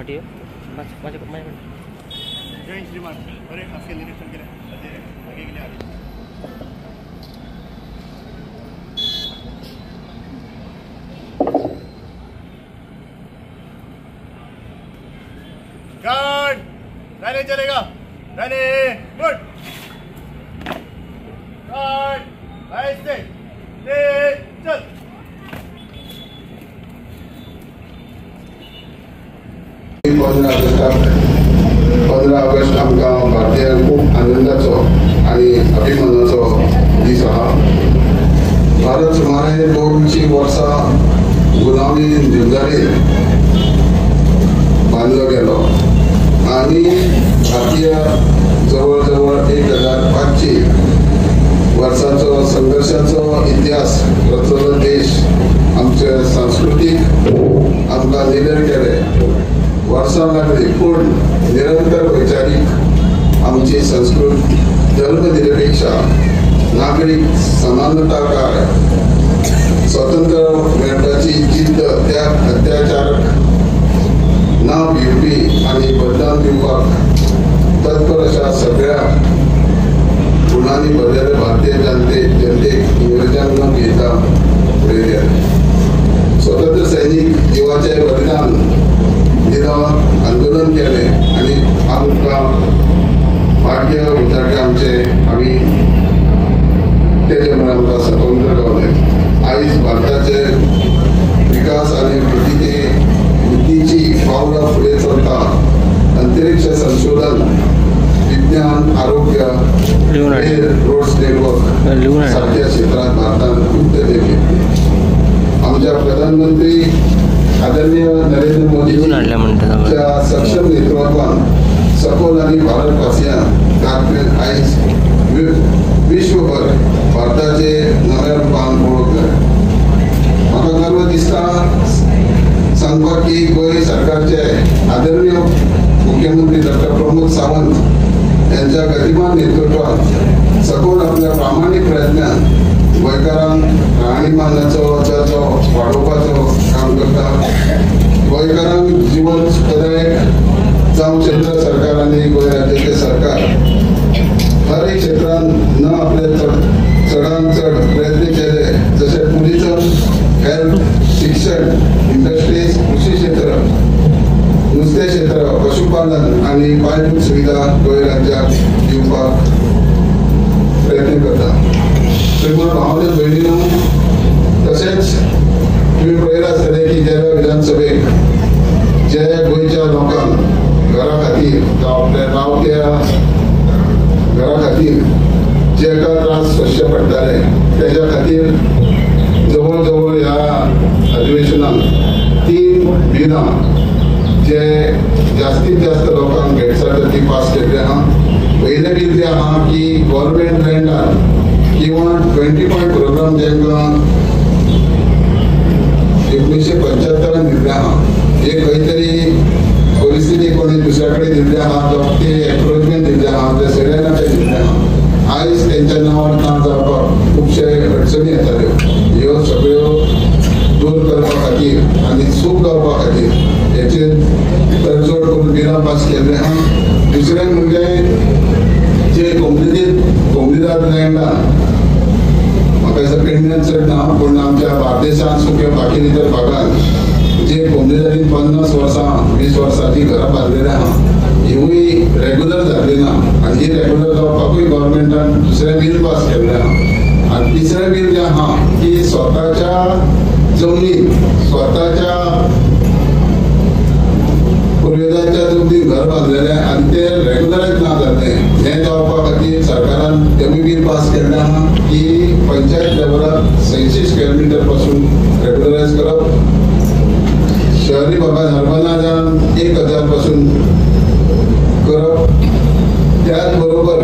पाठी माझ्याकडे जय श्रीमान. बरे असे निरीक्षण केले गेले आदेश. गार्ड रैली चलेगा, रैली गुड गार्ड ऐसे चल. 15 ऑगस्ट आमकां भारतीयांक खूब आनंदाचो आनी अभिमानाचो दीस आहा. भारत सुमारे 200 वर्सां गुलामी झुंजारी बांदलो गेलो आनी भारतीय जवळ जवळ 1500 वर्सांचो संघर्शाचो इतिहास रचलो देश आमचे सांस्कृतीक आमकां निडर केले. वर्सां लागली पूण निरंतर वैचारीक आमची संस्कृत धर्मनिरपेक्षा नागरीक समानताकाय स्वतंत्र मेळपाची जिद्द त्या अत्याचारक ना भिवपी आनी बदलाव दिवपाक तत्पर अशा सगळ्या गुणांनी भरलेले भारतीय जनतेक इंग्रजांक न घेता फुडें गेले. स्वतंत्र सैनीक जिवाचे बलिदान दिलं, आंदोलन केलें आनी आमकां भाग्य उचारले आमचे आमी तेजे म्हणून आमकां स्वतंत्र गावले. आयज भारताचे विकास आनी वृद्धीची पावलां फुडें चलता. अंतरिक्ष संशोधन, विज्ञान, आरोग्य, रोड्स नेटवर्क सारख्या क्षेत्रात भारतान खूब तें घेतली. आमच्या प्रधानमंत्री आदरणीय नरेंद्र मोदीच्या सक्षम नेतृत्वान सखोल आनी भारतवासियांक आयज विश्वभर भारताचे नव्या रुपान वळखले. म्हाका गर्व दिसता सांगपाक की गोंय सरकारचे आदरणीय मुख्यमंत्री डॉक्टर प्रमोद सावंत यांच्या गतिमान नेतृत्वात सखोल आपल्या प्रामाणीक प्रयत्नान गोंयकारांक राहणीमानाचो दर्जो वाडोवपाचो काम करता. गोंयकारांक जीवन सुखदायक जावं केंद्र सरकार आनी गोंय राज्याचे सरकार हर एक क्षेत्रांत न आपले चडान चड प्रयत्न केले, जशे टुरिझम, हेल्थ, शिक्षण, इंडस्ट्रीज, कृषी क्षेत्र, नुस्तें क्षेत्र, पशुपालन आनी पालयभूत सुविधा गोंय राज्याक दिवपाक प्रयत्न करता. श्रीमान भावाने भयणीनो, तशेंच तुमी पळयलां आसतलें की गेल्या विधानसभेक जे गोंयच्या लोकांक घरा खातीर जावं आपल्या रावत्या घरा खातीर जे का त्रास सोंसचे पडटाले तेज्या खातीर जवळ जवळ ह्या अधिवेशनाक 3 बिलां जे जास्तीत जास्त लोकांक भेटसार ती पास केल्ली आहा. पयलें बील तें आहा की गव्हर्मेंट लँडार किंवा 20 पॉयंट प्रोग्राम जेंकां 1975 दिल्ले आहा, हे खंय तरी परिस्थिती कोणी दुसऱ्या कडेन दिल्ले आहा, जावं ते एन्क्रोचमेंट दिल्ले आहा, ते सगळ्यांना ते दिल्ले आहा. आयज तेंच्या नांवार ना जावपाक खुबशे अडचणी येताल्यो, ह्यो सगळ्यो दूर करपा खातीर आनी सूख जावपा खातीर हेचेर तडजोड करून बिलां पास केल्ले आहा. दुसरें म्हणजे जे कोमलीदार लँडान म्हाका दिसता पेडण्यान चड ना पूण आमच्या बार्देशांत किंवा बाकी इतर भागांत जे कोमलीदारीन 50 वर्सां 20 वर्सांची घरां बांदलेली आहा, हिवूय रेगुलर जातली ना आनी ही रेगुलर जावपाकूय गव्हर्मेंटान दुसरें बील पास केल्लें आहा. आनी तिसरें बील जें आहा की स्वताच्या जमनीत स्वताच्या पुर्वेजाच्या जमनीत घर बांदलेलें आनी ते रेगुलरायज ना जातलें, हें जावपा खातीर सरकारान तेवूय बील पास केल्लें आहा की पंचायत लेवलार 180 स्क्वेअर मिटर पासून रेगुलरायज करप, शहरी भागात अर्बनाजान 1000 पासून करप. त्याच बरोबर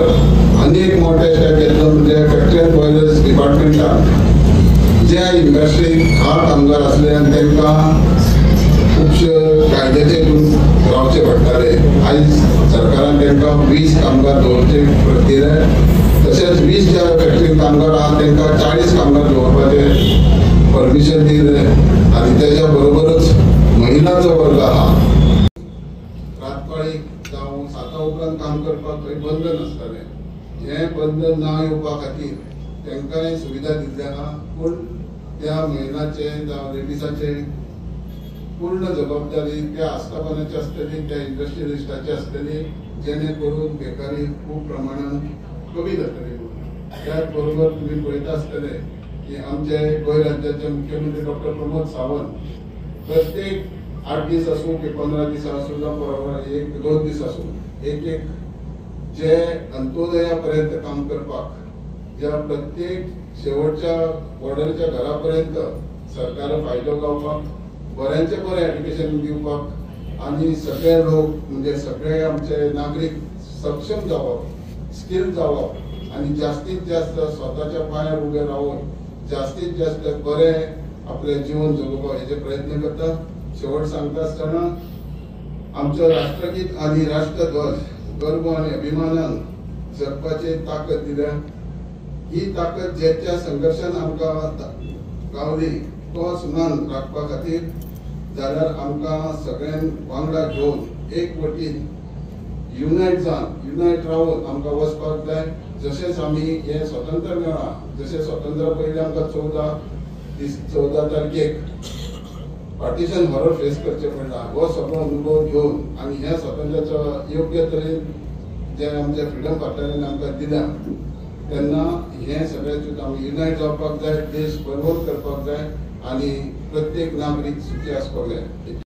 आनी एक मोठे स्टेप घेतलो म्हणजे फॅक्टरी अँड बॉयलर्स डिपार्टमेंटान ज्या इंडस्ट्रीत 8 कामगार आसले आनी तांकां खुबशे कायद्याचे रावचे पडटाले, आयज सरकारान तांकां 20 कामगार दवरचे दिले. तशेंच 20 ज्या फॅक्टरीन कामगार आहा तांकां 40 कामगार दवरपाचे परमिशन दिलें आनी तेच्या बरोबरच महिलांचो वर्ग आहा. उपरांत काम करपाक थंय बंधन आसतालें. हें बंधन ना येवपा खातीर तांकांय सुविधा दिल्ली आहा, पूण त्या महिलाचे जावं लेडिसाचे पूर्ण जबाबदारी त्या आस्थापनाची आसतली, त्या इंडस्ट्रियलिस्टाची आसतली, जेणे करून बेकारी खूब प्रमाणान कमी जातली. त्याच बरोबर तुमी पळयता आसतले की आमचे गोंय राज्याचे मुख्यमंत्री डॉक्टर प्रमोद सावंत प्रत्येक 8 दीस आसूं की 15 दीस आसूं जावं बरोबर 1-2 दीस आसूं, एक एक जे अंत्योदया पर्यंत काम करपाक, ज्या प्रत्येक शेवटच्या बॉर्डरच्या घरा पर्यंत सरकार फायदो गावपाक, बऱ्यांचे बरें एड्युकेशन दिवपाक आनी सगळे लोक म्हणजे सगळे आमचे नागरीक सक्षम जावप, स्किल जावप आनी जास्तीत जास्त स्वताच्या पांयार उबे रावन जास्तीत जास्त बरें आपलें जीवन जगोवपाक हेजे प्रयत्न करता. शेवट सांगता आसतना आमचो राष्ट्रगीत आनी राष्ट्रध्वज गर्व आनी अभिमानान जगपाची ताकद दिल्या. ही ताकद ज्याच्या संघर्शान आमकां गावली तोच मान राखपा खातीर जाल्यार आमकां सगळ्यांक वांगडा घेवन एक वटीन युनायट जावन युनायट रावन आमकां वचपाक जाय. जशेंच आमी हें स्वतंत्र मेळ्ळां, जशें स्वतंत्र पयलीं आमकां 14 तारखेक पार्टिशन हॉरर फेस करचें पडला, हो सगळो अनुभव घेवन आनी ह्या स्वातंत्र्याचो योग्य तरेन जे आमच्या फ्रिडम फायटरांनी आमकां दिल्या तेन्ना हें सगळें आमी युनायट जावपाक जाय, देश बरोबर करपाक जाय आनी प्रत्येक नागरीक सुखी आसपाक जाय.